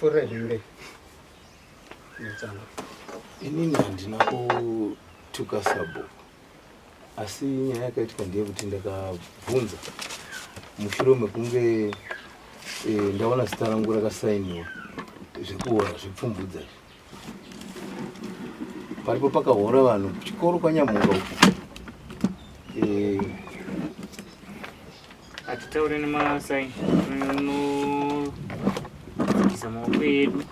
Pfuurirai zvenyu mberi. Inini handina kutuka sabhuku, asi nyaya yakaitika ndeyekuti ndakabvunza mushure mekunge e, ndaona zita rangu rakasainiwa zvekuhora zvepfumvudza izvi. Paripo pakahora vanhu kuchikoro kwaNyamhunga uku e, Hatitaure nemasaini unodzikisa maoko edu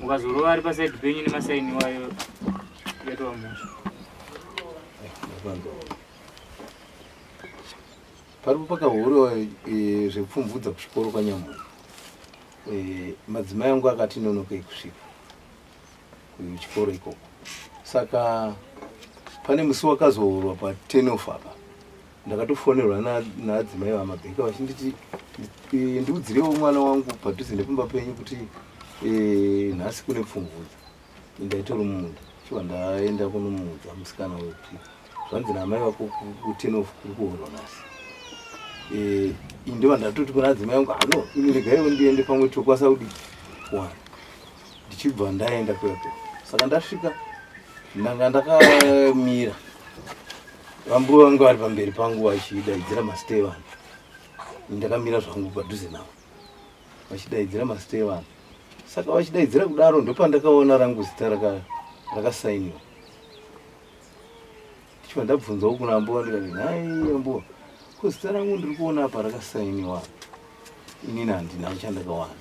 mukazorova ari pasaidi penyu nemasaini iwayo yatova mhosva. Paripo pakahuriwa e, zvepfumvudza kuchikoro kwaNyamunhu e, madzimai angu akati nonokei kusvika kuchikoro ikoko saka pane musi wakazohurwa pa 10 of apa ndakatofonerwa naadzimai vamabheka vachinditi ndiudzirewo mwana wangu padhuze nepamba penyu kuti e, nhasi kune pfumvudza ndaitori mumunda chiva ndaenda kunomuudza musikana uyo kuti zvanzi naamai vako kuten of kuri kuhorwa nhasi e, indova ndatoti kuna adzimai vangu ano ah, ini regaiwo ndiende pamwe tokwanisa kudi kuwana ndichibva ndaenda kuya kuya saka ndasvika ndanga ndakamira vambuya vangu vari pamberi pangu vachidaidzira mazita evanhu ndakamira zvangu padhuze navo vachidaidzira mazita evanhu saka vachidaidzira kudaro ndopandakaona rangu zita rakasainiwa ndichibva ndabvunzawo kuna ambuwa ndikati nhai ambuwa ko zita rangu ndiri kuona apa rakasainiwa inini handina chandakawana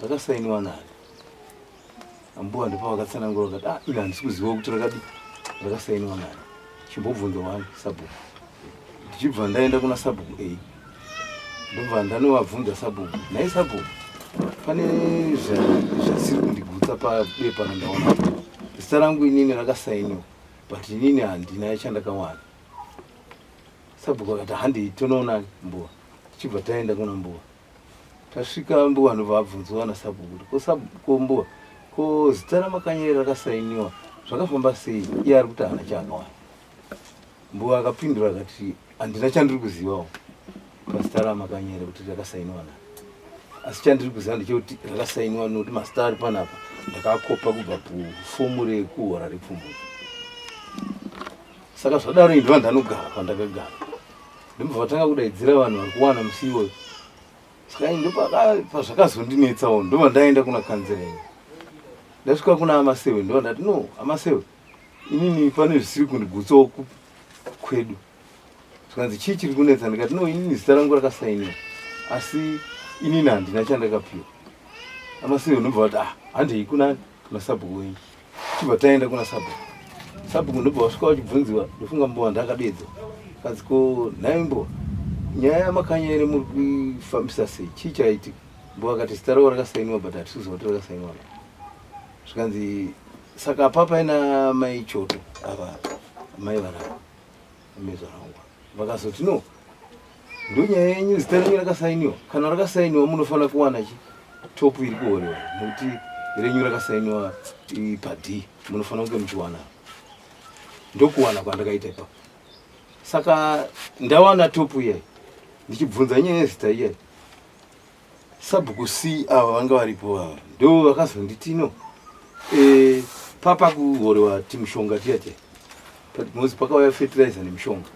rakasainiwa nani Ambuya ndipo vakatsanangura vakati ah ini handisi kuziva kuti rakadi rakasainiwa nani. Chimbobvunza wani sabhuku. Ndichibva ndaenda kuna sabhuku A. Ndobva ndanovabvunza sabhuku. Nhai sabhuku pane zvasiri kundigutsa pabepa randaona. Zita rangu inini rakasainiwa but inini handina chandakawana. Sabhuku akati handei tonoona mbuya. Tichibva taenda kuna mbuya. Tasvika mbuwa ndobva abvunzwa nasabhuku kuti ko sabhuku ko mbuwa ko zita ramakanyere rakasainiwa zvakafamba sei iye ari kuti haana chaakawana. Mbuwa akapindura akati handina chandiri kuzivawo pazita ramakanyere kuti rakasainiwa nani asi chandiri kuziva ndechekuti rakasainiwa nokuti mazita ari panapa ndakakopa kubva kufomu rekuhora repfumbudzo saka zvadaro ini ndova ndanogara pandakagara Ndobva vatanga kudaidzira vanhu vari kuwana musi iwoyo. Saka ini ndopazvakazondinetsawo ndobva ndaenda kuna kanzera ini. Ndasvika kuna Amasewe ndobva ndati no Amasewe inini pane zvisiri kundigutsawo kwedu. Zvikanzi chii chiri kunetsa ndikati no inini zita rangu rakasainiwa asi inini handina chandakapiwa. Amasewe ndobva vati ah handei kunani kuna sabhuku wenyu. Chibva taenda kuna sabhuku. Sabhuku ndobva vasvika vachibvunziwa ndofunga mbuwa ndakadedza. Kanzi ko nhai mbuwa nyaya yamakanya ere muri kuifambisa sei chii chaitika? Mbuwa akati zita ravo rakasainiwa but hatisi kuziva kuti rakasainiwa nani. Zvikanzi saka apa paina mai Choto ava mai vanava mezvarangwa vakazoti no ndonyaya yenyu zita renyu rakasainiwa kana rakasainiwa munofanira kuwana chi top iri kuhorewa nekuti renyu rakasainiwa pad munofanira kunge muchiwana ndokuwana kwandakaita ipapo saka ndawana top iyai ndichibvunza nyaya yezita iyai Sabhuku C ava vanga varipo ava ndo vakazonditi no e, papa kuhorewa timushonga tiya tiya mozi pakauya fertilizer nemushonga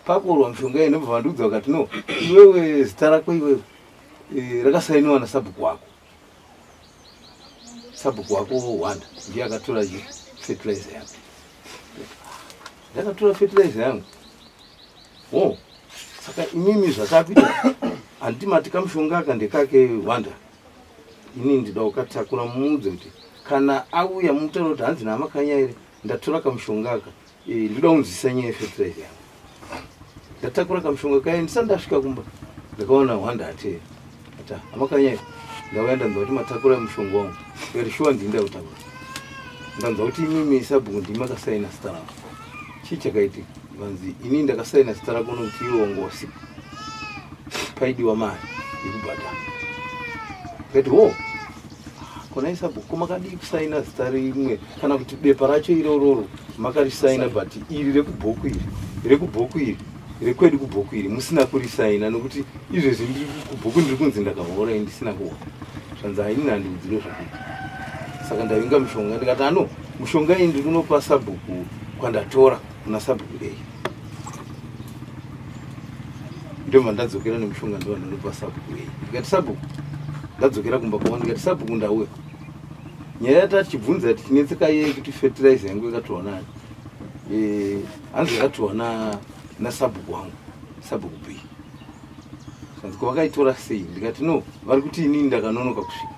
pakuorwa mushonga iye ndobva vandiudza vakati no iwewe zita rako iwewe e, rakasainiwa nasabhuku wako sabhuku wako wanda ndiye akatora fertilizer yako ndakatora fertilizer yangu oh saka imimi zvatakuita handiti mati kamushonga aka ndekake wanda ini ndida kukatakura mumuudze kuti kana auya mumutaura kuti hanzi namakanya here ndatora kamushonga aka e, ndoda kunzwisisa nyaya yefertilizer yangu ndatakura kamushonga kaye ndisati ndasvika kumba ndakaona hwanda ati ata amakanya ndauya ndanzwa kuti matakura mushonga wangu ndikati shuwa ndini ndautakura ndanzwa kuti imimi sabhuku ndimi makasaina zita rangu chii chakaitika vanzi ini ndakasaina zita rako nokuti iwe wanga wasipo paidiwa mari yekubhadhara ndikati ho Kona isabhuku ko makadii kusaina zita rimwe kana kuti bepa racho irororo makarisaina but iri rekubhoku iri rekubhoku iri rekwedu kubhoku iri musina kurisaina nokuti izvezvi ndiri kubhoku ndiri kunzi ndakahora ini ndisina kuhora. Zvanzi hainini handiudzirwe zvekuita, saka ndavinga mishonga. Ndikati ano mushonga iyi ndiri kunopa sabhuku kwandatora kuna sabhuku ei. Ndobva ndadzokera nemushonga, ndobva ndanopa sabhuku ei. Ndikati sabhuku, ndadzokera kumba kwavo, ndikati sabhuku, ndauya nyaya yatatichibvunza tichinetseka iye kuti fertilizer yangu yakatorwa nani. Hanzi yakatorwa nasabhuku wangu, sabhuku B. Zvanzi ko vakaitora sei? Ndikati no, vari kuti inini ndakanonoka kusvika,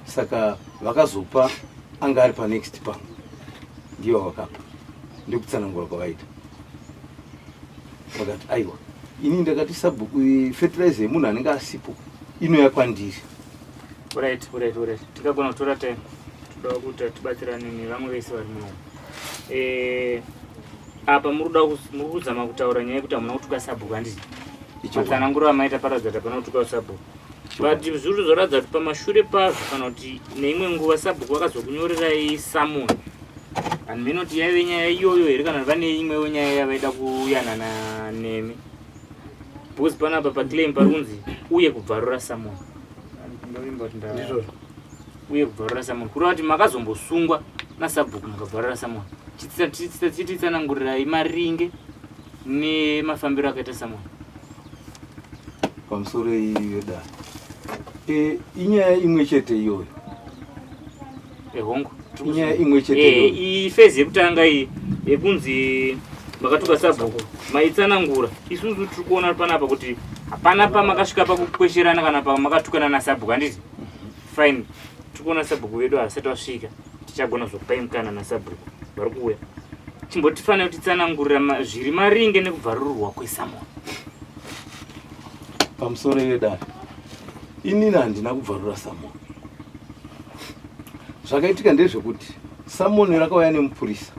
saka vakazopa anga ari panext pangu, ndiyo vakapa. Ndikutsanangura kwavaita, vakati aiwa, inini ndakati sabhuku, fertilizer yemunhu anenge asipo inouya kwandiri. Alright. Tikagona kutora time, toda kuti tibatsirane nevamwe vese vari muno. Apa muri kuda muri kuzama kutaura nyaya yekuti hamuna kutuka sabhuku, handiti? Matsananguro amaita paratidza kuti hapana kutuka sabhuku, but zviri zvoratidza kuti pamashure pazvo kana kuti neimwe nguva sabhuku vakazokunyorerai summon. Handimene kuti yaive nyaya iyoyo here kana kuti vane imwewo nyaya yavaida kuyanana nemi, because panapa paclaim pari kunzi uye kubvarura summon. Ndovimba kuti Ndizvozvo. Uye kubvarura summon kureva kuti makazombosungwa nasabhuku mukabvarura summon. Chititsanangurirai maringe nemafambiro akaita summon. Pamusoro iyi yedare, inyaya imwe chete iyoyo. Ehongo. Inyaya imwe chete iyoyo. Iyi phase yekutanga iyi yekunzi makatuka sabhuku maitsanangura. Isusu tiri kuona panapa kuti hapana pamakasvika pakukwesherana kana pamakatukana nasabhuku, handiti? Fine, tiri kuona sabhuku vedu havasati vasvika. Tichagona zvokupai mukana nasabhuku vari kuuya. Chimbotifanira kutitsanangurira zviri maringe nekubvarurwa kwesummon. Pamusoro yedare, inini handina kubvarura summon. Zvakaitika ndezvekuti summon rakauya nemupurisa,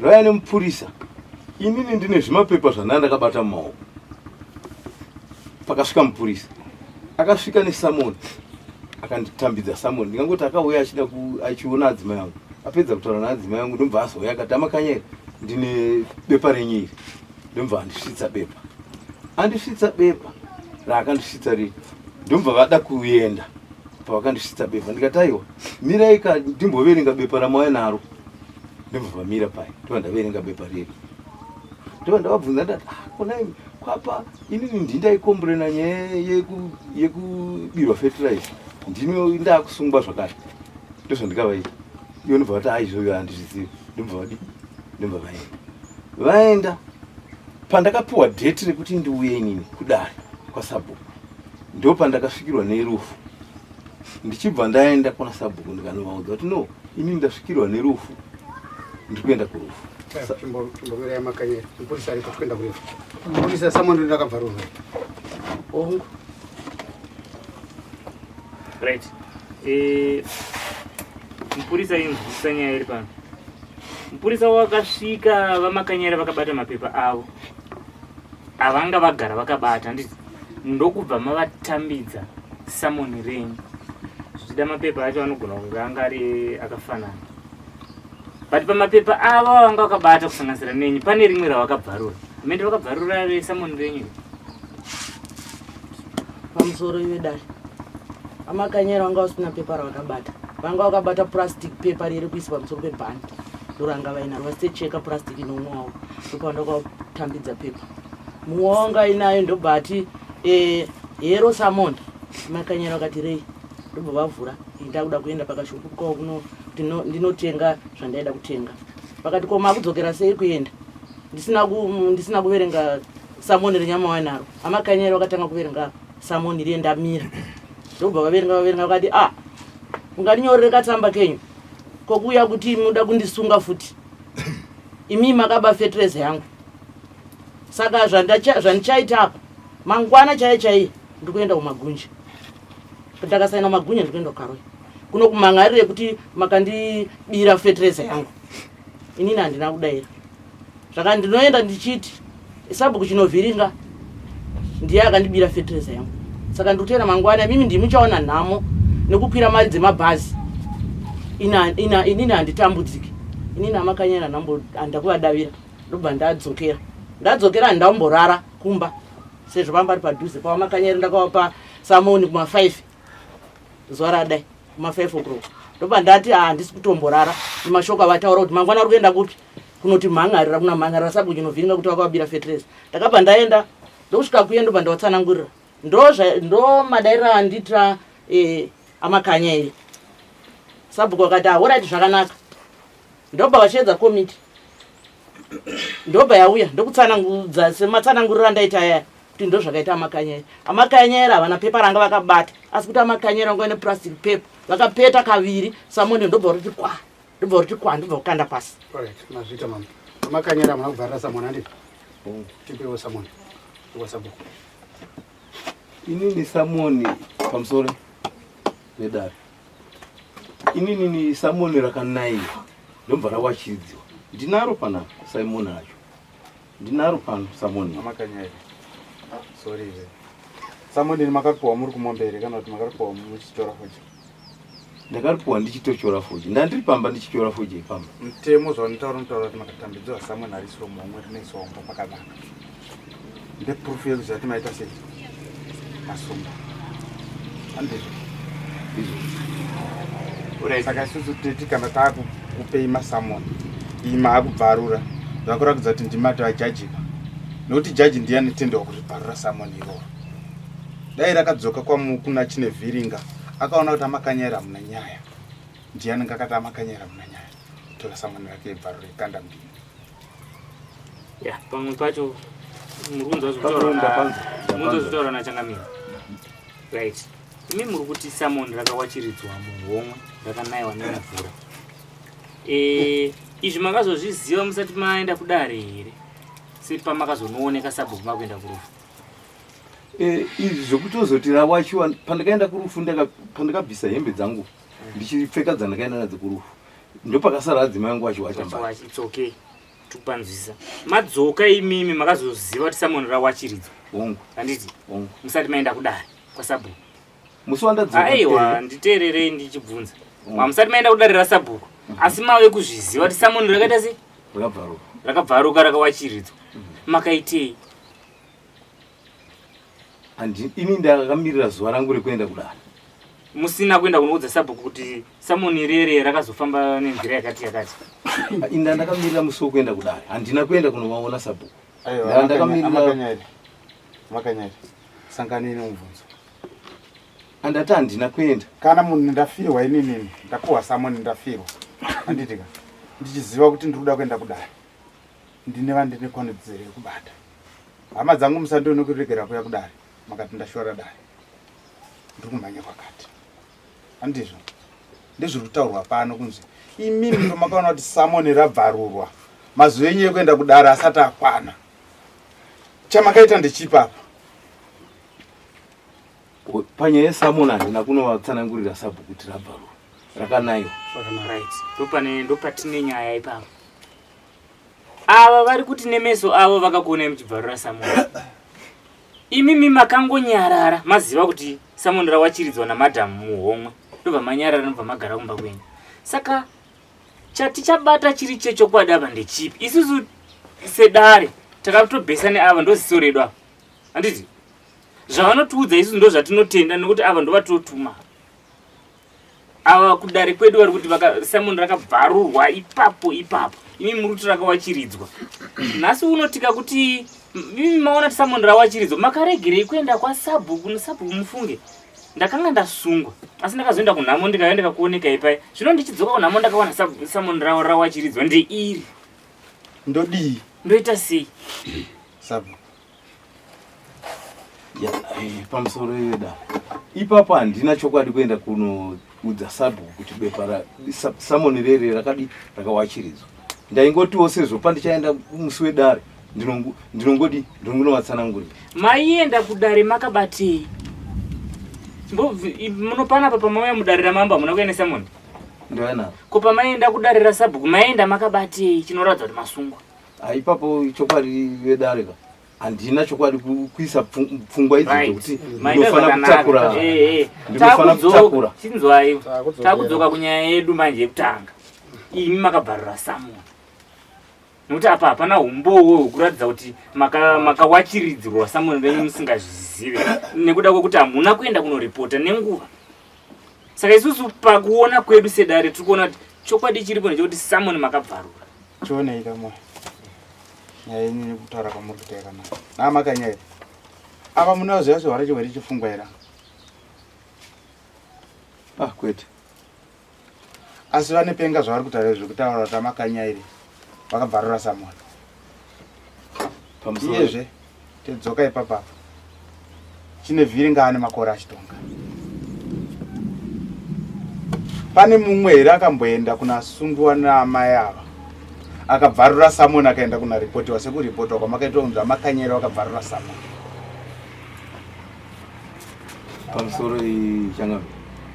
rauya nemupurisa, inini ndine zvimapepa zvandanga ndakabata mumaoko. Pakasvika mupurisa, akasvika nesummon, akanditambidza summon. Ndingangoti akauya achida achiona adzimai angu. Apedza kutaura naadzimai angu, ndobva azouya akati, amakanyeri, ndine bepa renyu iri. Ndobva andisvitsa bepa, andisvitsa bepa raakandisvitsa riri, ndobva vada kuenda. Pavakandisvitsa bepa, ndikati aiwa, mirai ka ndimboverenga bepa ramauya naro. Ndobva vamira pai, ndobva ndaverenga bepa riri, ndobva ndavabvunza, ndati ah, konai kwapa inini ndindaikomburena nyaya yekubirwa fertilizer, ndini ndakusungwa zvakare? Ndozvandikavaita. Ivo ndobva vati aizvoyo handizvizivi. Ndobva vadi, ndobva vaenda, vaenda. Pandakapiwa dheti rekuti ndiuye inini kudare kwasabhuku, ndo pandakasvikirwa nerufu. Ndichibva ndaenda kuna sabhuku, ndikanovaudza kuti no, inini ndasvikirwa nerufu, ndiri kuenda kurufu. Chimbomirai makanyera, mupurisa aripo, tikuenda kurefu. Mupurisa, summon ndakabvarurwa. Hongu. Right, mupurisa, inzwisisa nyaya iri pano. Mupurisa wakasvika vamakanyera vakabata mapepa avo avanga vagara vakabata, handiti? Ndokubva mavatambidza summon renyu. Zvichida mapepa acho anogona kunge anga ari akafanana, but pamapepa avo avanga vakabata kusanganisira nenyu pane rimwe ravakabvarura. Mende vakabvarura resummon renyu. Pamusoro ive dare, amakanyera vanga vasina pepa ravakabata. Vanga vakabata plastic pepa riri kuiswa pamusoro pebhandi, ndoranga vainaro vasecheka plastic inomwe wavo. Ndopandakatambidza pepa, mumwe wanga ainayo, ndobva ati, "Hero summon." Makanyera vakati, "Rei." Ndobva vavhura. Ndakuda kuenda pakashopu kwavo kuno kuti ndinotenga zvandaida kutenga. Vakati, "Ko makudzokera sei kuenda ndisina kuverenga summon renyama wainaro?" Amakanyera vakatanga kuverenga summon riye ndamira. Ndobva vaverenga, vaverenga, vakati, "Ah, ungandinyorere katsamba kenyu kokuuya kuti muda kundisunga futi? Imi makaba fertilizer yangu. Saka zvandichaita apa, mangwana chaiye chaiye ndikuenda kumagunje. Ndakasaina magunje, ndikuenda kukaroi kuno kumhan'arire yekuti makandibira fertilizer yangu." Inini handina kudaira. Zvaka ndinoenda ndichiti sabhuku chinovhiringa ndiye akandibira fertilizer yangu, saka ndikutenda mangwana mimi ndimuchaona nhamo nekukwira mari dzemabhazi. Inini handitambudziki. Inini amakanyana handakuvadavira. Ndobva ndadzokera. Ndadzokera, handamborara kumba sezvo vamba ri padhuze pavamakanyera. Ndakavapa summon kuma5. Zuva radai kuma 5 o'clock ndobva ndati ah, handisi kutomborara nemashoko avataura kuti mangwana uri kuenda kupi kunoti mhan'arira kuna mhan'arira sabhuku chinovhiringa kuti vakavabira fetireza. Ndakabva ndaenda ndokusvika kuye ndobva ndavatsanangurira ndo madairiro andiitira eh, amakanya iri. Sabhuku vakati ahoraiti ah, zvakanaka. Ndobva vachiedza komiti ndobva yauya ndokutsanangudza sematsananguriro andaita aya kuti ndozvakaita amakanyera. Amakanyera havana pepa ranga vakabata asi kuti amakanyera vanga vane plastic paper vakapeta kaviri samone ndobva roti kwa ndobva roti kwa ndobva kukanda pasi. Alright, mazvita mama. Amakanyera hamuna kubvarira samone handiti? Tipewo samone. Wasabhuku. Inini samoni pamusoro vedare. Inini ni samoni rakanaiwa ndobva rawachidziwa. Ndinaro panapa Simon acho. Ndinaro pano samoni. Amakanyera. Sorry. Samoni makaripiwa muri kumombe here kana kuti makaripiwa muchitora fodya? Ndakaripiwa ndichitochora fodya. Ndandiri pamba ndichichora fodya ipamba. Mutemo zvaunotaura unotaura kuti makatambidzwa samoni harisiwo muhomwe rinoiswa mumba pakanaka. Ndeproof yekuziva kuti maita sei masungwa. Handizvo. Ndizvo. Saka isusu teti kana taakupei masamoni iyi maakubvarura zvakurakidza kuti ndimati vajajika nekuti jaji ndiye anotenderwa kuti bvarura samoni iroro. Dai rakadzoka kuna Chinevhiringa akaona kuti amakanyera hamuna nyaya, ndiye anenge akati amakanyera hamuna nyaya, tora samoni rake ibvarure kanda mbini. Ya, pamwe pacho muri kunzwa zvekutaura nachangamire. Right. Imi muri kuti samoni rakawachiridzwa muhomwe rakanaiwa nemvura. Eh, izvi makazozviziva musati maenda kudare here? Sepamakazonooneka sabhuku makuenda kurufu. Eh, izvi zvekutozoti rawachiwa pandakaenda kurufu pandakabvisa hembe dzangu ndichipfeka dzandakaenda nadzo kurufu ndopakasara adzimai angu achiwacha mbari. It's okay. Tupanzwisa. Madzoka imimi makazoziva kuti samoni rawachiridzwa. Hongu. Handiti? Hongu. Musati maenda kudare kwasabhuku. Musi wandadzoka. Aiwa, nditeererei ndichibvunza. Hamusati maenda kudare rasabhuku. Asi mave kuzviziva kuti samoni rakaita sei? Rakabvaruka. Rakabvaruka rakawachiridzwa. Makaitei? Ini ndakamirira zuva rangu rekuenda kudare. Musina kuenda kunoudza sabhuku kuti samoni rere rakazofamba nenzira yakati yakati. Inda ndakamirira musi wekuenda kudare. Handina kuenda kunovaona sabhuku. Aiwa, Ndakamirira Makanyari. Sanganei nemubvunzo. Andati handina kuenda. Kana munhu ndafirwa inini, ndapuwa samoni ndafirwa. Handiti ka? Ndichiziva kuti ndiri kuda kuenda kudare. Ndine vandine kodzero yekubata. Hama dzangu musandione kuregera kuya kudare. Makati ndashora dare. Ndiri kumhanya kwakati. Handizvo. Ndezviri kutaurwa pano kunzi imimi pamakaona kuti samoni rabvarurwa. Mazuva enyu ekuenda kudare asati akwana. Chamakaita ndechipi apa? Panyaya yesamoni handina kunovatsanangurira sabhuku kuti rabvarurwa. Rakanaiwa. Right. Ndopane ndopatine nyaya ipapo. Ava vari kuti nemeso avo vakakuonai muchibvarura samoni. Imimi makangonyarara maziva kuti samoni rawachiridzwa namadam muhomwe. Ndobva manyarara ndobva magara kumba kwenyu. Saka chatichabata chiri chechokwadi apa ndechipi? Isusu sedare takatobhesa neava ndoziso redu ava. Handiti? Zvavanotiudza isusu ndozvatinotenda nekuti ava ndovatotuma. Ava kudare kwedu vari kuti samoni rakabvarurwa ipapo ipapo. Imi muri kuti rakawachiridzwa. Nhasi unotika kuti imi maona kuti samoni rawachiridzwa makaregerei kuenda kwasabhuku nesabhuku mufunge. Ndakanga ndasungwa asi ndakazoenda kunhamo ndikauya ndikakuoneka ipai. Zvino ndichidzoka kunhamo ndakawana samoni rawachiridzwa ndeiri. Ndodii? Ndoita sei? Sabhuku. Ya, pamusoro yedare. Ipapo handina chokwadi kuenda kunoudza sabhuku kuti bepa samoni rere rakadi rakawachiridzwa. Ndaingotiwo sezvo pandichaenda musi wedare ndinongodi ndinongonovatsanangurira. Maienda kudare makabatei? Munopanapa pamauya mudare ramambo hamuna kuenda samoni? Ndauya naro. Ko pamaienda kudare rasabhuku maienda makabatei chinoratidza kuti masungwa? Ipapo chokwadi vedare ka. Handina chokwadi kuisa pfungwa idzi dzekuti ndinofanira kutakura. Ndinofanira kutakura. Chinzwai. Takudzoka kunyaya yedu manje yekutanga. Imi makabvarura samoni. Nekuti apa hapana humbowo hwekuratidza kuti makawachiridzirwa samoni renyu musingazvizive. Nekuda kwekuti hamuna kuenda kunoripota nenguva. Saka isusu pakuona kwedu sedare tiri kuona kuti chokwadi chiripo ndechekuti samoni makabvarura. Chionei kamoyo nyaya yenyu nekutaura kwamuri kuita yakanaka namakanya here ava munoziva chihwara chihwere chefungwa here Ah, kwete. Asi vane penga zvavari kutaura zvekutaura kuti amakanya iri vakabvarura samona. Pamusoro. Iyezve tedzoka ipapapa. Chine vhiri ngaane makore achitonga. Pane mumwe here akamboenda kuna sungiwa naamai ava akabvarura samona akaenda kuna ripotiwa sekuripotwa kwamakaitwa kunzi amakanyera vakabvarura samona. Pamusoro changamire.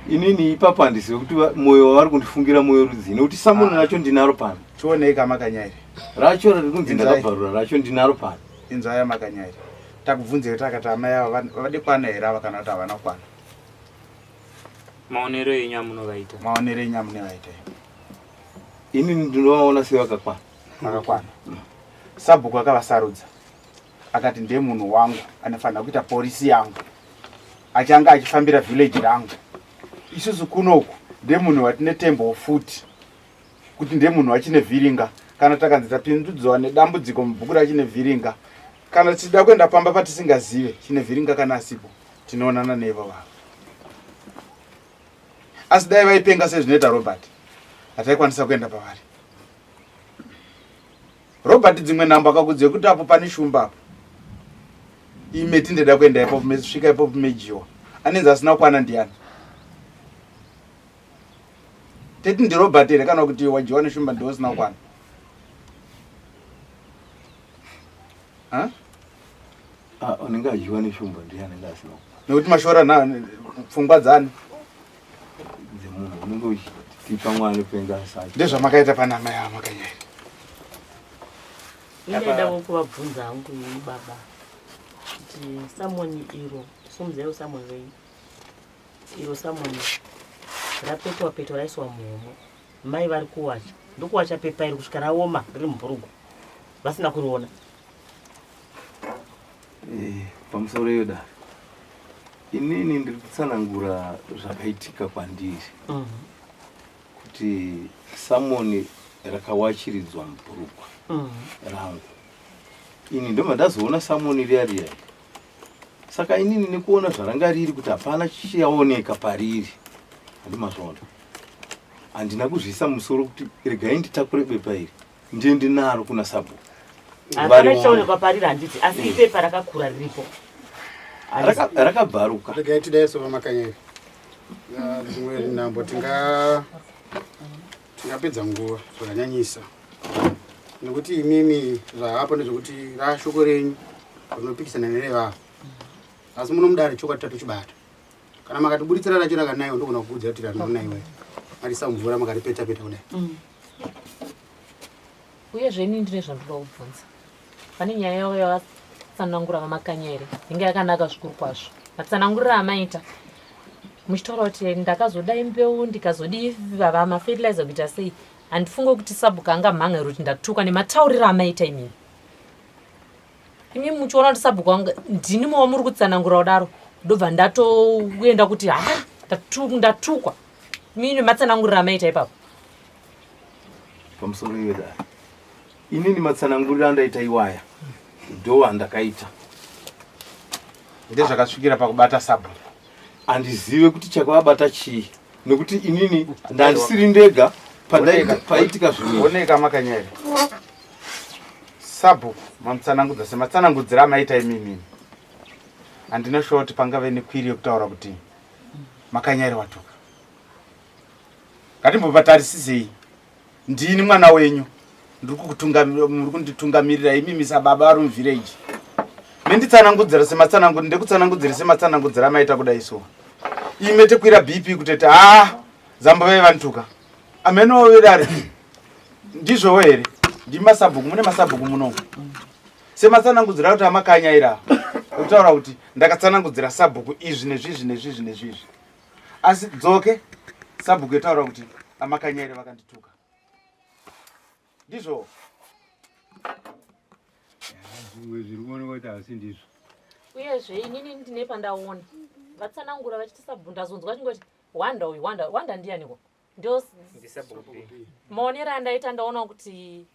Inini ipapo handizive kuti moyo wavari kundifungira moyo rudzii nekuti samona racho ndinaro pano. Chionei kamakanya iri. Racho riri kunzi ndakabvarura racho ndinaro pano. Inzwai amakanya iri. Takubvunzei takati amai ava vade kwana here ava kana kuti havana kukwana. Maonero enyu amunovaita. Maonero enyu amunovaita. Inini ndinovaona sevakakwana. Vakakwana. Sabhuku akavasarudza. Akati ndiye munhu wangu anofanira kuita porisi yangu. Achanga achifambira village rangu. Isusu kunoku ndiye munhu watine tembo futi. Kuti ndiye munhu wachine vhiringa. Kana takanzi tapindudzwa nedambudziko mubhuku rachine vhiringa. Kana tichida kuenda pamba patisingazive chine vhiringa kana asipo tinoonana nevo vavo. Asi dai vaipenga sezvinoita Robert hataikwanisa kuenda pavari. Robert dzimwe nhambo akakudziva kuti apo pane shumba apo. Ime tindeda kuenda ipapo mesvika ipapo mejiwa. Anenzi asina kukwana ndiyani? Teti ndi Robert here kana kuti wajiwa neshumba ndiwe usina kukwana? Ha? Ah, unenge ajiwa neshumba ndiye anenge asina kukwana. Nekuti mashora na pfungwa dzani? Dzemunhu unenge uchitipa mwana penga asati. Ndezvamakaita pana amai ava makanyaya. Ndaida kuvabvunza hangu ini baba kuti samoni iro somuziva samoni renyu iro samoni rapetwa petwa raiswa muhomwe mai vari kuwacha ndokuwacha pepa iri kusvika raoma riri mubhurugu vasina kuriona. Eh, pamusoro iyo dare inini ndiri kutsanangura zvakaitika kwandiri kuti samoni rakawachiridzwa mubhurugwa rangu ini ndobva ndazoona samoni riya riya saka inini nekuona zvaranga riri kuti hapana chichaoneka pariri handimazvaona handina kuzviisa musoro kuti regai nditakure bepa iri ndiende naro kuna sabhuku Hapana chichaonekwa pariri handiti asi ipepa rakakura riripo. Rakabvaruka. Regai tidai sova makanyeri. Dzimwe nhambo tingapedza nguva zvakanyanyisa nekuti imimi zvahapo ndezvekuti rashoko renyu rinopikisana nerevavo asi muno mudare chokwadi tatochibata. Kana makatiburitsira racho rakanaiwa ndogona kukuudza kuti ranonaiwa marisa mvura makaripeta peta kudai. Uyezve ini ndine zvandoda kubvunza. Pane nyaya yavo yavatsanangura vaMakanya here? Inge yakanaka zvikuru kwazvo. Matsananguriro amaita muchitaura kuti ndakazodai mbeu ndikazodii vava mafertilizer kuita sei, handifunge kuti sabhuku angamhanga here kuti ndatukwa nematauriro amaita imimi. Imi muchiona kuti sabhuku wanga ndini mova muri kutsanangura kudaro ndobva ndatoenda kuti ha ndatukwa. Imi nematsananguriro amaita ipapo. Pamusoro iwe dare. Inini matsananguriro andaita iwaya ndo andakaita. Ndezvakasvikira pakubata sabhuku. Handizive kuti chakavabata chii nekuti inini ndandisiri ndega paitika zvinhu. Oneka makanyere. Sabhuku mamutsanangudza sematsanangudzira amaita imimi. Handina sure kuti pangave nekwiri yekutaura kuti makanyere watuka. Ngatimbopatarisisei. Ndini mwana wenyu. Ndiri kukutungamirira, muri kunditungamirira imimi sababa vari muvillage. Menditsanangudzira sematsanangu ndekutsanangudzira sematsanangudzira amaita kudai so. Ime tekwira BP kutoti ah zamba vaiva vanituka. Ameno vedare. Ndizvowo here? Ndimi masabhuku, mune masabhuku muno. Sematsanangudzira kuti amakanyaira. Kutaura kuti ndakatsanangudzira sabhuku izvi nezvizvi nezvizvi nezvizvi. Asi dzoke sabhuku etaura kuti amakanyaire vakandituka. Ndizvo. Zvimwe zviri kuonekwa kuti hasi ndizvo. Uyezve inini ndine pandaona vatsanangura vachiti sabhuku ndazonzwa vachingoti Wanda uyu Wanda Wanda ndiyaniko? Ndio maonero andaita ndaona kuti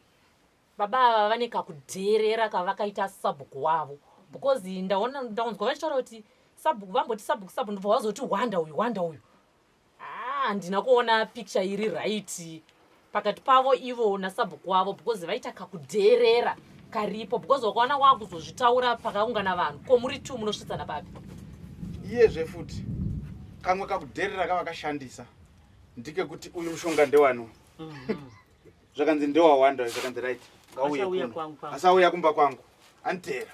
baba ava vane kakudheerera kavakaita sabhuku wavo because ndaona ndaonzwa vachitaura kuti sabhuku vamboti sabhuku sabhuku ndobva vazoti Wanda uyu Wanda uyu. Ah, handina kuona picture iri right pakati pavo ivo nasabhuku wavo because vaita kakudheerera karipo because wakaona wakuzozvitaura pakaungana vanhu ko muri two munosvitsana papi iyezve futi kamwe kakudheerera kavakashandisa ndikekuti uyu mushonga ndewani zvakanzi ndewawanda zvakanzi right ngauye kuno asauya kumba kwangu anditeera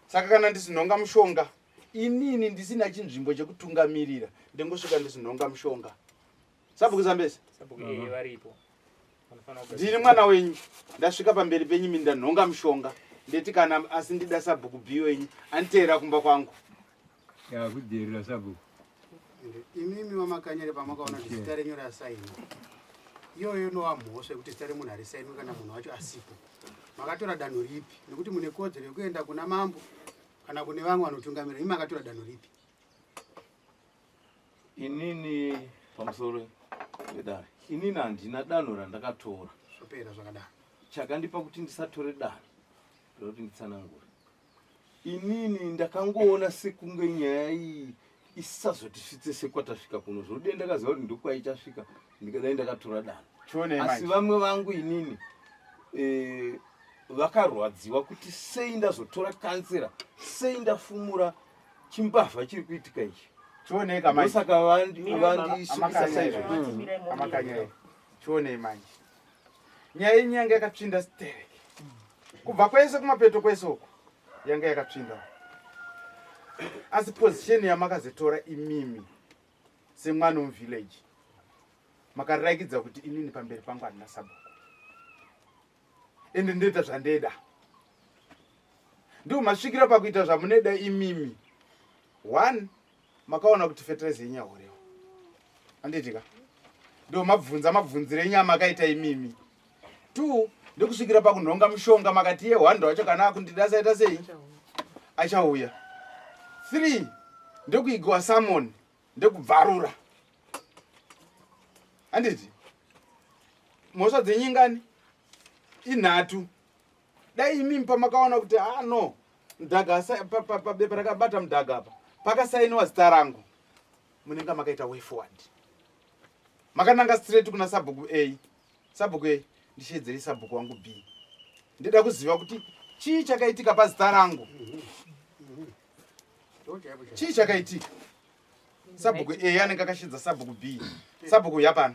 saka kana ndisinhonga mushonga inini ndisina chinzvimbo chekutungamirira ndingosvika ndisinhonga mushonga sabhuku zambesi ndini mwana wenyu ndasvika pamberi penyu mi ndanhonga mushonga ndeti kana asi ndida sabhuku b wenyu anditeera kumba kwangu yakuderera sabhuku imimi vamakanyere pamakaona kuti zita renyu rasainwa iyoyo inova mhosva yekuti zita remunhu harisainwi kana munhu wacho asipo makatora danho ripi nekuti mune kodzero yekuenda kuna mambo kana kune vamwe vanotungamira imi makatora danho ripi Inini pamusoro pedare, inini handina danho randakatora. Zvopera zvakadaro. Chakandipa kuti ndisatore danho ndokuti nditsanangure. Inini ndakangoona sekunge nyaya iyi isazotisvitse sekwatasvika kuno zvode ndakaziva kuti ndokwaichasvika ndikadai ndakatora danho. Asi vamwe vangu inini eh, vakarwadziwa kuti sei ndazotora kansera, sei ndafumura chimbavha chiri kuitika ichi chioneka manje ndosaka vandisukisa saizvo amakanya chionei manje nyaya yenyu yanga yakatsvinda stereki kubva kwese kumapeto kwese uko yanga yakatsvinda asi position yamakazotora imimi semwana wemuvillage makarakidza kuti inini pamberi pangu handina sabhuku ende ndoita zvandeda ndiwo masvikira pakuita zvamuneda imimi one makaona kuti fertilizer yenyu yahorewa handiti ka ndo mabvunza mabvunziro enyu amakaita imimi two ndokusvikira pakunhonga mushonga makati ye one wacho kana akundida saita sei achauya three ndokuigiwa samon ndekubvarura handiti mhosva dzenyu ingani inhatu dai imimi pamakaona kuti ah no mudhaga pabepa rakabata mudhaga apa pakasainiwa zita rangu munenge makaita way forward makananga straight kuna sabhuku a sabhuku a ndisheedzerei sabhuku wangu b ndida kuziva kuti chii chakaitika pazita rangu chii chakaitika sabhuku a anenge akashedza sabhuku b sabhuku yapano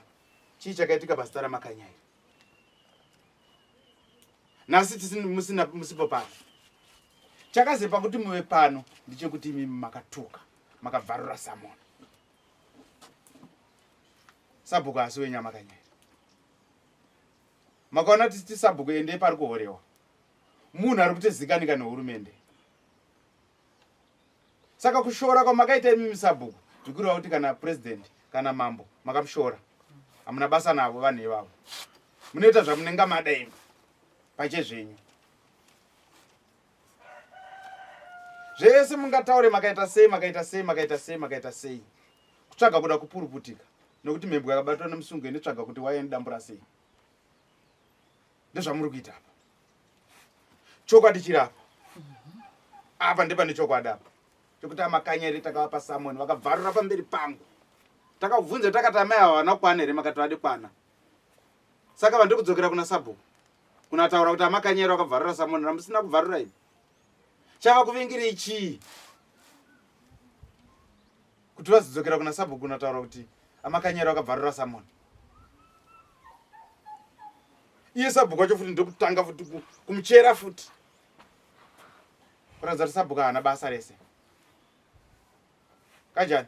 chii chakaitika pazita ramakanya iri nhasi musina musipo pano chakazepa kuti muve pano ndechekuti imimi makatuka makabvarura samona sabhuku asi wenyu amakanya iri makaona kuti sabhuku endei pari kuhorewa munhu ari kutozikanika nehurumende Saka kushora kwamakaita imimi sabhuku zvikureva kuti kana president kana mambo makamushora hamuna basa navo vanhu ivavo munoita zvamunenge mada imi pachezvenyu zvese mungataure makaita sei makaita sei makaita sei makaita sei kutsvaga kuda kupuruputika nokuti mhembwe yakabatwa nemusungo inotsvaga kuti waya inodambura sei ndezvamuri kuita apa chokwadi chiri apa apa ndepane chokwadi apa chekuti amakanyere takavapa samoni vakabvarura pamberi pangu takabvunza takati amai ava vana kwana here makati vade kwana saka vandiri kudzokera kuna sabhuku kunataura kuti amakanyere vakabvarura samoni ramusina kubvarura ini chava kuvingirei chii kuti vazodzokera kuna sabhuku kunataura kuti amakanyera vakabvarura samoni iye sabhuku wacho futi ndokutanga futi kumuchera futi kuratidza kuti sabhuku haana basa rese kanjani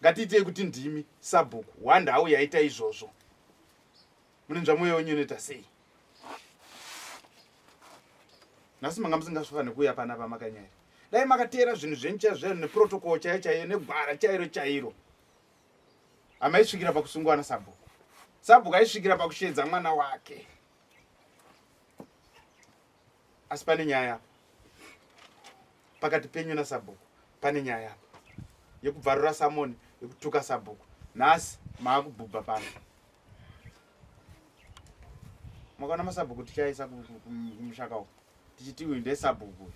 ngatiitei kuti ndimi sabhuku wandau yaita izvozvo munenzva mweya wenyu unoita sei nhasi manga musingasvika nekuuya panapa makanyaya dai makateera zvinhu zvenyu chaizvo chaizvo neprotocol chaiyo chaiyo negwara chairo chairo hamaisvikira pakusungwa nasabhuku sabhuku aisvikira pakusheedza mwana wake asi pane nyaya pakati penyu nasabhuku Pane nyaya apa yekubvarura samoni yekutuka sabhuku. Nhasi maakubhubha pano. Makaona masabhuku tichaisa kumushaka uko tichiti uyu ndesabhuku uyu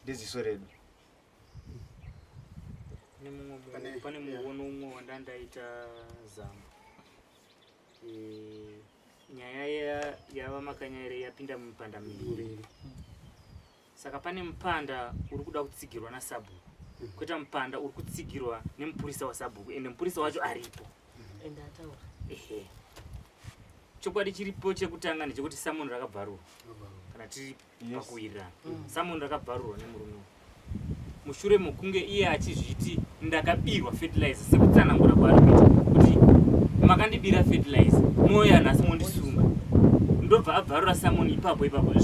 ndeziso redu. Pane muono umwe wandandaita zama e, nyaya yava makanyaire yapinda mumipanda miviri saka pane mupanda uri kuda kutsigirwa nasabhuku mm. kweta mupanda uri kutsigirwa nemupurisa wasabhuku ende mupurisa wacho aripo ende ataura ehe chokwadi chiripo chekutanga ndechekuti samoni rakabvarurwa kana tiri pakuwirirana mm. samoni rakabvarurwa nemurume uyu mushure mokunge iye achizviti ndakabirwa fertilizer sekutsanangura kwaari kuita kuti makandibira fertilizer moyo yanhasi mondisunga ndobva abvarura samoni ipapo ipapo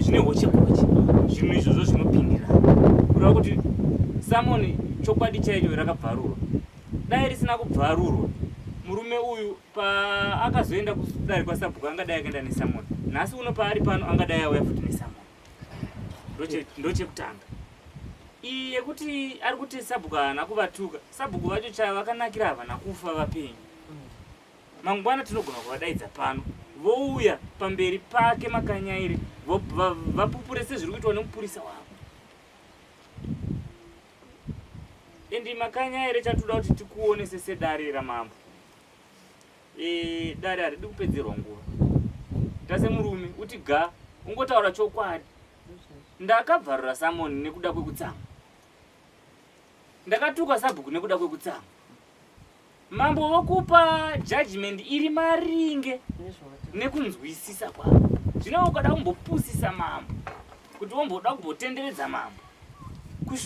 zvine hochekoche zvinhu izvozvo zvinopindirana kureva kuti samoni chokwadi chaicho rakabvarurwa dai risina kubvarurwa murume uyu paakazoenda kudare kwasabhuku angadai akaenda nesamoni nhasi uno paari pano angadai auya futi nesamoni ndochekutanga iyi yekuti ari kuti sabhuku haana kuvatuka sabhuku vacho chavakanakira havana kufa vapenyu mangwana tinogona kuvadaidza pano vouya pamberi pake makanyairi vapupure sezviri kuitwa nemupurisa wavo endi makanyairi chatoda kuti tikuonese sedare ramambo e, dare haridi kupedzerwa nguva tase murume uti ga ungotaura chokwadi ndakabvarura samoni nekuda kwekutsamwa ndakatuka sabhuku nekuda kwekutsamwa mambo vokupa judgment iri maringe nekunzwisisa kwavo zvino ukada kumbopusisa mambo kuti womboda kumbotenderedza mambo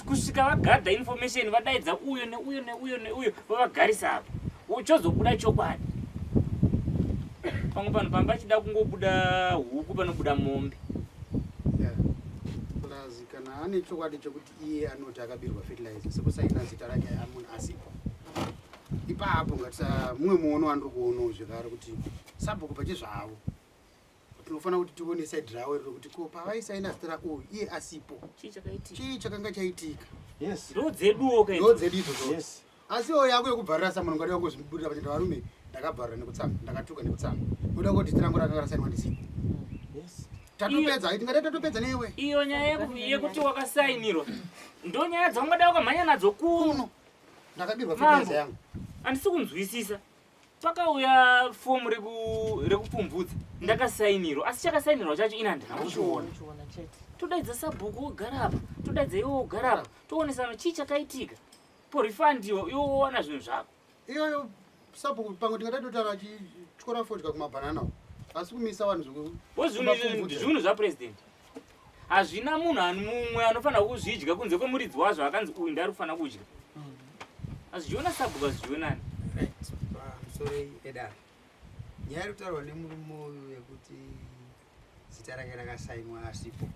kusvika vagadha information vadaidza uyo neuyo neuyo neuyo vavagarisa apa uchozobuda chokwadi pamwe panhu pamba achida kungobuda huku panobuda mombe plus kana ane chokwadi chekuti iye anoti akabirwa fertilizer sekusaina zita rake amunhu asipo ipapo ngatisa mumwe muono wandiri kuonawo zvekare kuti sabhuku pachezvavo tinofanira kuti tione side ravo riro kuti ko pavaisaina zita rauyu iye asipo chii chakanga chaitika yes ndo dzeduwo ka ndo dzedu idzodzo yes asi iyo yako yekubvarira samunhu ungada kungozviburira pachena varume ndakabvarira nekutsama ndakatuka nekutsama unoda kuti zita rangu rakanga rasainwa ndisipo yes tatopedza tingada tatopedza newe iyo nyaya yekuti wakasainirwa ndo nyaya dzaungada wakamhanya nadzo kuno ndakabirwa fertilizer yangu handisi kunzwisisa Pakauya fomu rekupfumvudza ndakasainirwa asi chakasainirwa chacho ini handina kuchiona. Todaidza sabhuku wogara apa, todaidza iwe wogara apa, toonesana chii chakaitika. Porifandiwa iwe wowana zvinhu zvako. Iyoyo sabhuku pamwe tingada totaura achityora fodya kumabhanana asi kumisa vanhu zvinhu zvapresident hazvina munhu mumwe anofanira kuzvidya kunze kwemuridzi wazvo akanzi uyu ndari kufanira kudya azviona sabhuku azvionani pamusoro edare nyaya iri kutaurwa nemurume uyu yekuti zita rake rakasainwa asipo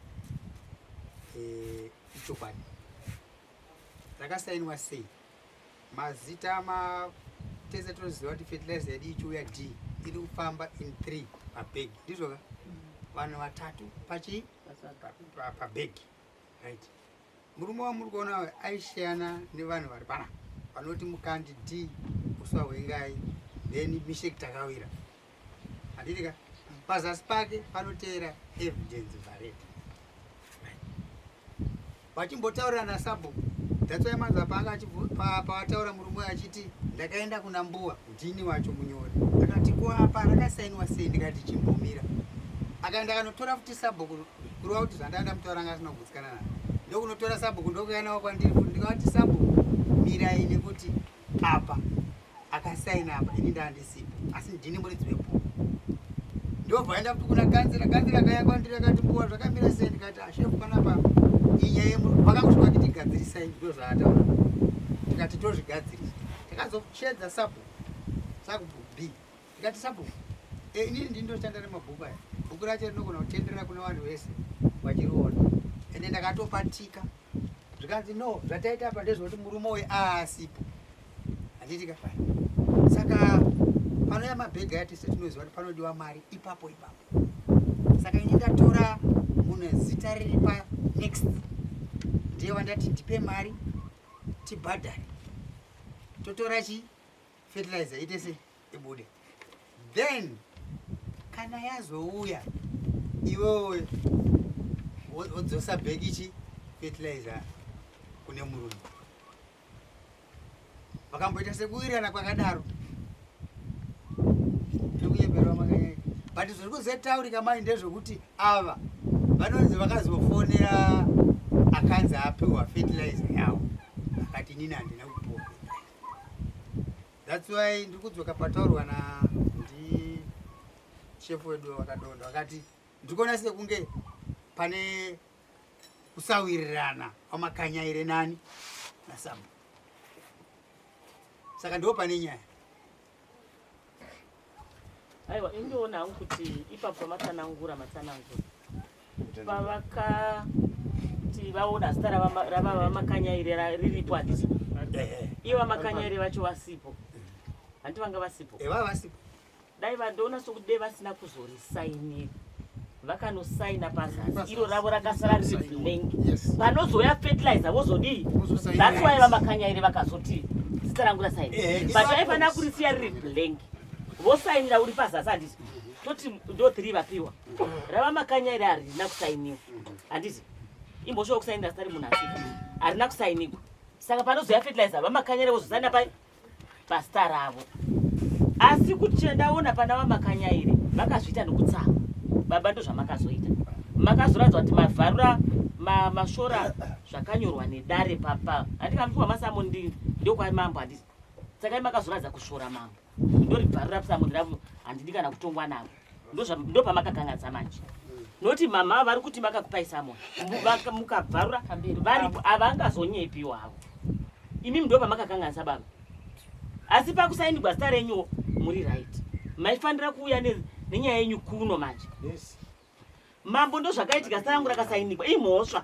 eh, ichokwadi rakasainwa sei mazita ma tese tinoziva kuti fertilizer yedu ichiuya d iri kufamba in 3 pabhegi ndizvo ka vanhu vatatu pachi pabhegi right murume wamuri kuona uyu aisheyana nevanhu vari pana vanoti mukandi d uswa hwengai then mishek takawira handiti ka pazasi pake panoteera evidence vareta vachimbotaurira nasabhuku that's why manzwa paanga pawataura murume uyo achiti ndakaenda kuna mbuwa ndini wacho munyori akati ko apa rakasainwa sei ndikati chimbomira akaenda akanotora futi sabhuku kureva kuti zvandanga ndamutaura anga asina kugutsikana nazvo ndokunotora sabhuku ndokuuya nawo kwandiri futi ndikavati sabhuku mirai nekuti apa akasaina apa ini ndandisipo asi ndini muridzi webhuku ndobva aenda futi kuna kanzira kanzira akauya kwandiri akati mbuwa zvakamira sei ndikati ashefu panapa inyaya vakangosvika vachiti gadzirisai ndo zvaataura tikati tozvigadzirisa takazoshedza sabhuku sabhuku b ndikati sabhuku e, inini ndini ndoshanda nemabhuku aya bhuku racho rinogona kutenderera kune vanhu vese vachiriona ende ndakatopatika zvikanzi no zvataita apa ndezvekuti murume uyu aasipo handiti ka saka panouya mabhegi aya tese tinoziva kuti panodiwa mari ipapo ipapo saka ini ndatora Munhu zita riri pa next ndiye wandati ndipe mari tibhadhare totora chi fertilizer ite sei ibude then kana yazouya iwewe wodzosa bheki chi fertilizer kune murume vakamboita sekuwirirana kwakadaro tirikunyeperwa makanyanya but zviri kuzotaurika mai ndezvekuti ava vanonzi vakazofonera akanzi apiwa fertilizer yawo akati inini handina kupiwa fertilizer that's why ndiri kudzoka pataurwa na ndi shefu wedu wakadonda akati ndikuona sekunge pane kusawirirana kwamakanyaire nani nasambo saka ndo pane nyaya aiwa indoona hangu kuti ipapo pamatsanangura matsanangura pavakati vaona zita ravamakanyaire riripo handiti ivo vamakanyaire vacho vasipo handiti vanga vasipo vasipo dai vandoona sokuti dei vasina kuzorisainira vakanosaina pazasi iro ravo rakasara riri blank panozouya fertilizer vozodii that's why vamakanyaire vakazoti zita rangu rasaina eh, but vaifanira kurisiya riri blank vosainira uri pazasi handiti toti ndo three vapiwa rava makanyaire harina kusainiwa handiti imbosvawo kusainira zita remunhu asipo harina kusainikwa saka panozouya fertilizer vamakanyare vozosaina pai pazita ravo asi kuti chandaona pana vamakanyaire vakazviita nokutsama baba ndozvamakazoita makazoratidza kuti mavharura masvora zvakanyorwa nedare papa handikamupiwa masamo ndokwamambo handiti saka makazoratidza kusvora mambo ndoribvarura psambo ravo handidi kana kutongwa navo ndopamakakanganisa manje noti mama vari kuti makakupai samon mukabvarura varipo havangazonyepiwo havo imi ndo pamakakanganisa baba asi pakusainigwa zita renyuwo muri right maifanira kuuya nenyaya yenyu kuno manje mambo ndozvakaitika zita rangu rakasainikwa imhosva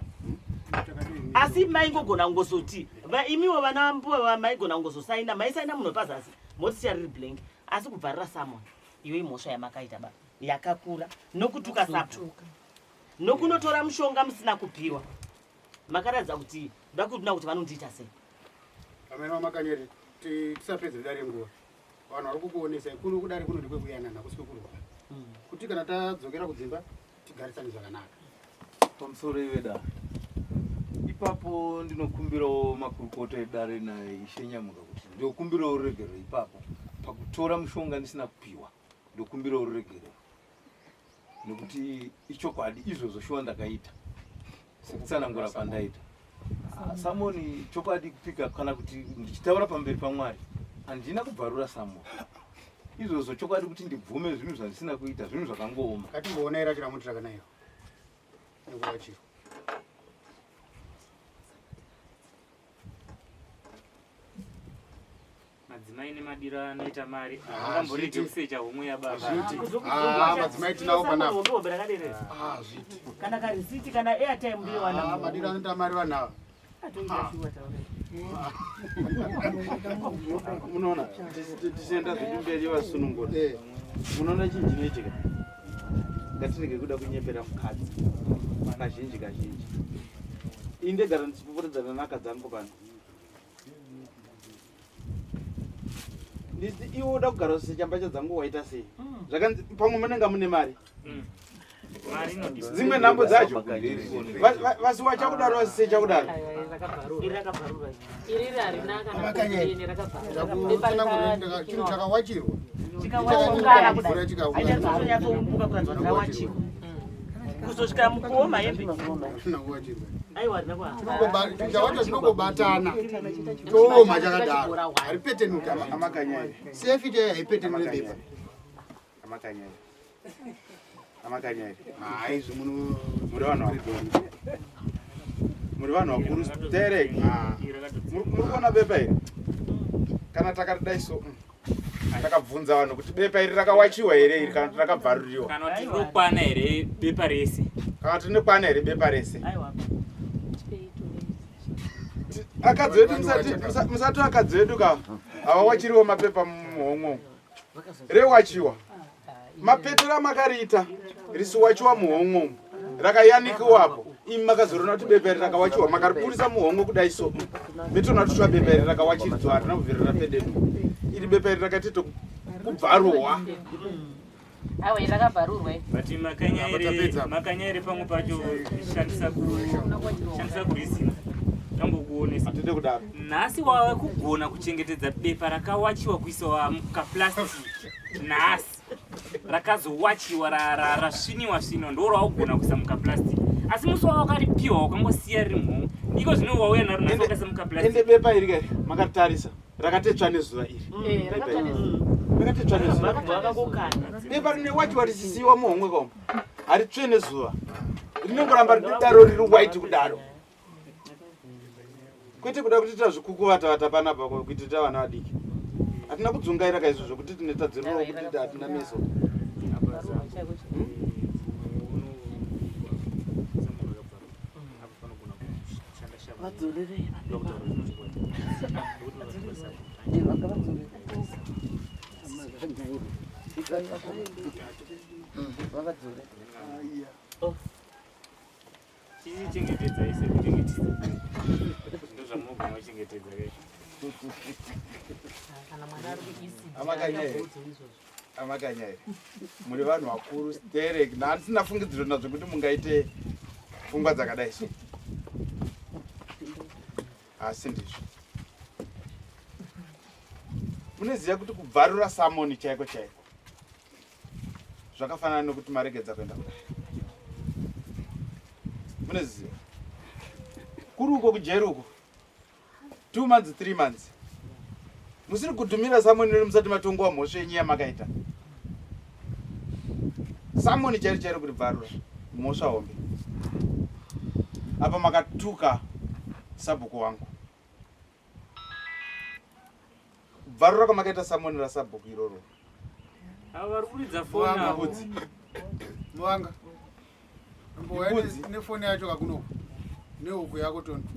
asi maingogona kungozoti imiwo vana mbuva maigona kungozosaina maisaina munhu wepazasi motisiya riri blank asi kubvarira samon iyo imhosva yamakaita baba yakakura nokutuka sapo nokunotora mushonga musina kupiwa makaratidza kuti ndakudina kuti vanondiita sei amai vamakanyeri tisapedze dare nguva vanhu vari kukuonesai kuno kudare kuno ndekwekuyanana kusi kwekurwa hmm. kuti kana tadzokera kudzimba tigarisane zvakanaka pamusoro ive dare ipapo ndinokumbirawo makurukota edare naishe nyamuka kuti ndokumbirawo ruregerero ipapo pakutora mushonga ndisina kupiwa ndokumbirawo ruregerero nekuti ichokwadi izvozvo shuwa ndakaita sekutsanangura kwandaita ah, samoni chokwadi kupika kana kuti ndichitaura pamberi pamwari handina kubvarura samoni izvozvo chokwadi kuti ndibvume zvinhu zvandisina kuita zvinhu zvakangooma ngatimboonai racho ramuti rakanaiwa nekuwachirwa Madzimai nemadiro anoita mari havangamborege kusecha homwe yababa. Ah, madzimai tinawo panapa. Ah, zviti. Kana karisiti kana airtime ndiyo wana. Ah, madiro anoita mari vanhu ava. Munoona tichienda zvedu mberi vasunungura. Eh. Munoona chinhu chinoitika. Ngatirege kuda kunyepera mukadzi. Kazhinji kazhinji. Ini ndegara ndichipopotedzana nakadzi angu pano. Nditi iwe uda kugara usechamba chadzangu waita sei? Mm. Zvakanzi pamwe munenge mune mari. Mm. Dzimwe nhambo dzacho vasiwa chakudaro vasise chakudaro. Chinhu chakawachirwa. Chikawachiwa. Kuzosvika mukuoma hembe. Aiwa chawacho chinongobatana tooma chakadaro haripetenuka sefi chaiyo haipetenure bepa haizvi muno muri vanhu vakuru muri vanhu vakuru sterek ah. muri kuona bepa iri kana takadai so mm. Ndakabvunza vanhu kuti bepa iri rakawachiwa here iri kana kuti rakabvaruriwa. Kana kuti rinokwana here bepa rese. Kana kuti rinokwana here bepa rese. Akadzi vedu musati akadzi vedu ka havawachiriwo mapepa muhomwe. Rewachiwa. Mapetero amakariita risiwachiwa muhomwe umu. Rakayanikiwapo. Imi makazorona kuti bepa iri rakawachiwa makariburisa muhomwe kudai so. Metoona kuti shuwa bepa iri rakawachiridzwa harina kubvira rafedenuka. Iri bepa iri rakaita kubvaruwa. Aiwa iri rakabvarurwa iri. But makanya ere makanya ere pamwe pacho shandisa ku shandisa kurisina. Tambokuonesa. Hatide kudaro. Nhasi wava kugona kuchengetedza bepa rakawachiwa kuiswa mukaplastic. Nhasi rakazowachiwa rasviniwa sviniwa ndo rawakugona kuisa mukaplastic. Asi musi wawakaripiwa wakangosiya riri muhomwe. Iko zvino wauya naro nhasi wakaisa mukaplastic. Ende bepa iri kari makaritarisa. Rakatetsva nezuva iri. Eh, Rakatetsva nezuva. Bepa rine wachiwa richisiyiwa muhomwe kaoma. Haritsve nezuva. Rinongoramba ridaro riri white kudaro. Kwete kuda kutiita zvikukuvata vata panapa kuitira vana vadiki. Hatina kudzungaira kaizvo zvekuti tine tadziriro kuti hatina meso. Vadzorerei Chichichengetedza ise kuchengetedza. Ndozvamunogona kuchengetedza ke. Kana mwana ari kuECD. Amakanya here? Amakanya here? Muri vanhu vakuru sterek. Handisina fungidziro nazvo kuti mungaite pfungwa dzakadai so. Asi ndizvo. Munoziva kuti kubvarura samoni chaiko chaiko zvakafanana nekuti maregedza kuenda kudai. Munoziva kuri uko kujeri uko 2 months 3 months musiri kudhumira samoni rino musati matongwa mhosva yenyu yamakaita. Samoni chairo chairo kuti bvarura mhosva hombe. Apa makatuka sabhuku wangu. Kubvarura kwamakaita samoni rasabhuku iroro. Avo vari kuridza foni avo. Mbudzi. Muwanga. Mbouya nefoni yacho kakuno. Nehuku yako tondo.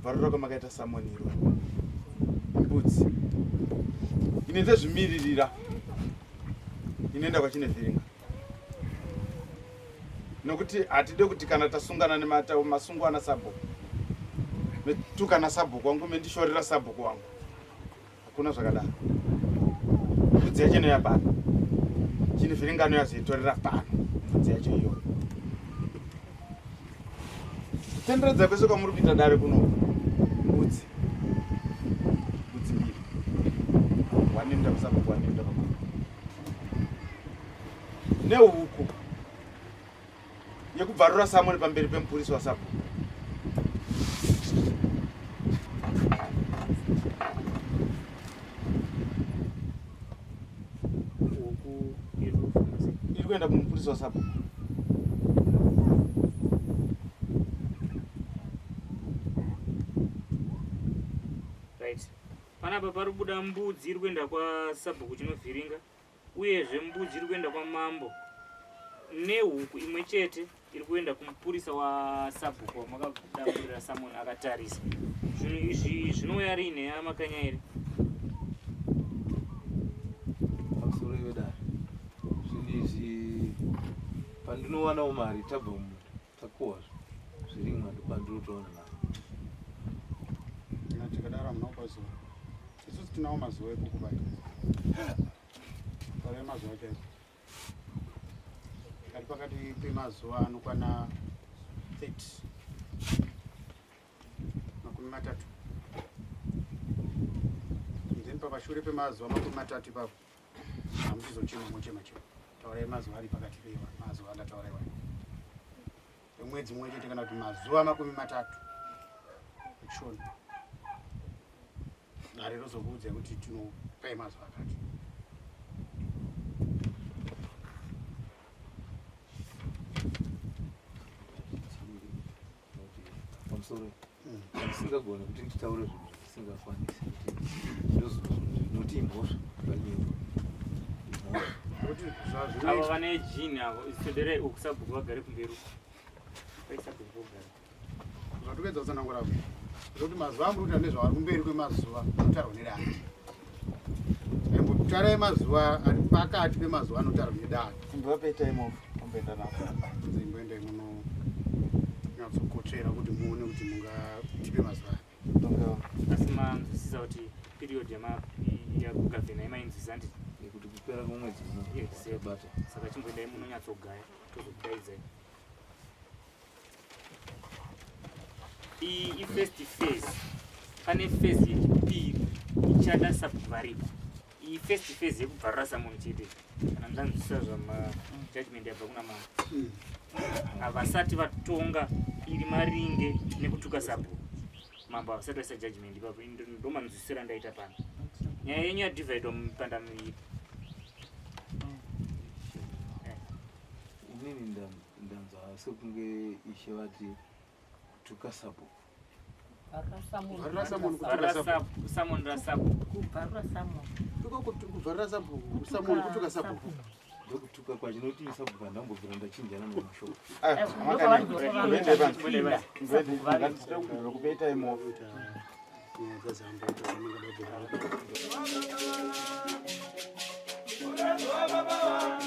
Bvarura kwamakaita samoni iroro. Mbudzi. Inoita zvimiririra. Inoenda kwachinevhiringa. Nokuti hatide kuti kana tasungana nemata masungo ana sabhuku. Metuka na sabhuku wangu mendishorera sabhuku wangu. Hakuna zvakadaro. Mbudzi yacho inoya pano. Chinevhiringa anoyazoitorera pano. Mbudzi yacho iyoyo. Kutenderedza kwese kwamuri kuita dare kuno. Mbudzi. Mbudzi mbiri. Wanoenda kusabhuku wanoenda pakuru. Nehuku yekubvarura samoni pamberi pemupurisi wasabhuku. Huku iri kufamba sei? Iri kuenda kumupurisi wasabhuku. Right. Panapa pari kubuda mbudzi iri kuenda kwasabhuku Chinovhiringa uyezve mbudzi iri kuenda kwamambo nehuku imwe chete iri kuenda kumupurisa wasabhuku wamakadamburira samoni akatarisa. Zvinhu izvi zvinouya riine amakanya here? Pamusoro vedare. Zvinhu izvi pandinowanawo mari tabva mumunda takohwa zvirimwa ndopandinotowana mari. Kana tikadaro hamuna kupa zuva. Isusu tinawo mazuva ekukubata. Taurai mazuva chaiko. Ari pakati pemazuva anokwana 30. 30. Then papashure pemazuva 30 ipapo hamuchizochema mochema chema. Taurai mazuva ari pakati pemazuva andataura iwayo. Emwedzi mumwe chete kana kuti mazuva 30. Echishona. Dare rozokuudza kuti tinopai mazuva akati. Pamusoro ndisingagoni kuti nditaure zvinhu zvandisingakwanisi kuti ndozvinoti imhosva panyika. Avo vane jini avo, iswederai uku sabhuku vagare kumberi uku. Vai sabhuku vogara. Zvatopedza kutsanangura apo. Zvekuti mazuva amuri kuita nezvavari kumberi kwemazuva anotarwa nedare. Aimbotarai mazuva ari pakati pemazuva anotarwa nedare. Imbovape time off. Tomboenda navo. Imboendai munonyatsokotsvera kuti muone kuti mungatipe mazuva api. Asi manzwisisa kuti period yakugavhena imainzwisisa nditi? Yekuti kupera kwemwedzi uno. Exactly. Saka chimboendai munonyatsogaya tozokudaidzai. Iyi ifirst phase. Pane phase yechipiri ichada sabhuku varipo. Iyi first phase yekubvarura samoni chete. Kana ndanzwisisa zvama judgment yabva kuna mama. Havasati vatonga iri maringe nekutuka sabhuku. Mambo havasati vaisa judgment ipapo. Ndomanzwisisira ndaita pano. Nyaya yenyu yadivhaidwa mumipanda miviri. Inini ndanzwa sekunge ishe vati kutuka sabhuku. Samon rasabhuku. Kubvarura samon. Kubvarura sabhuku, samon kutuka sabhuku. Ndokutuka kwacho nokuti sabhuku handambobvira ndachinjana nemashoko. Kupeitai mofu. Nyaya dzazambo dzamungadabvira. Baba, baba.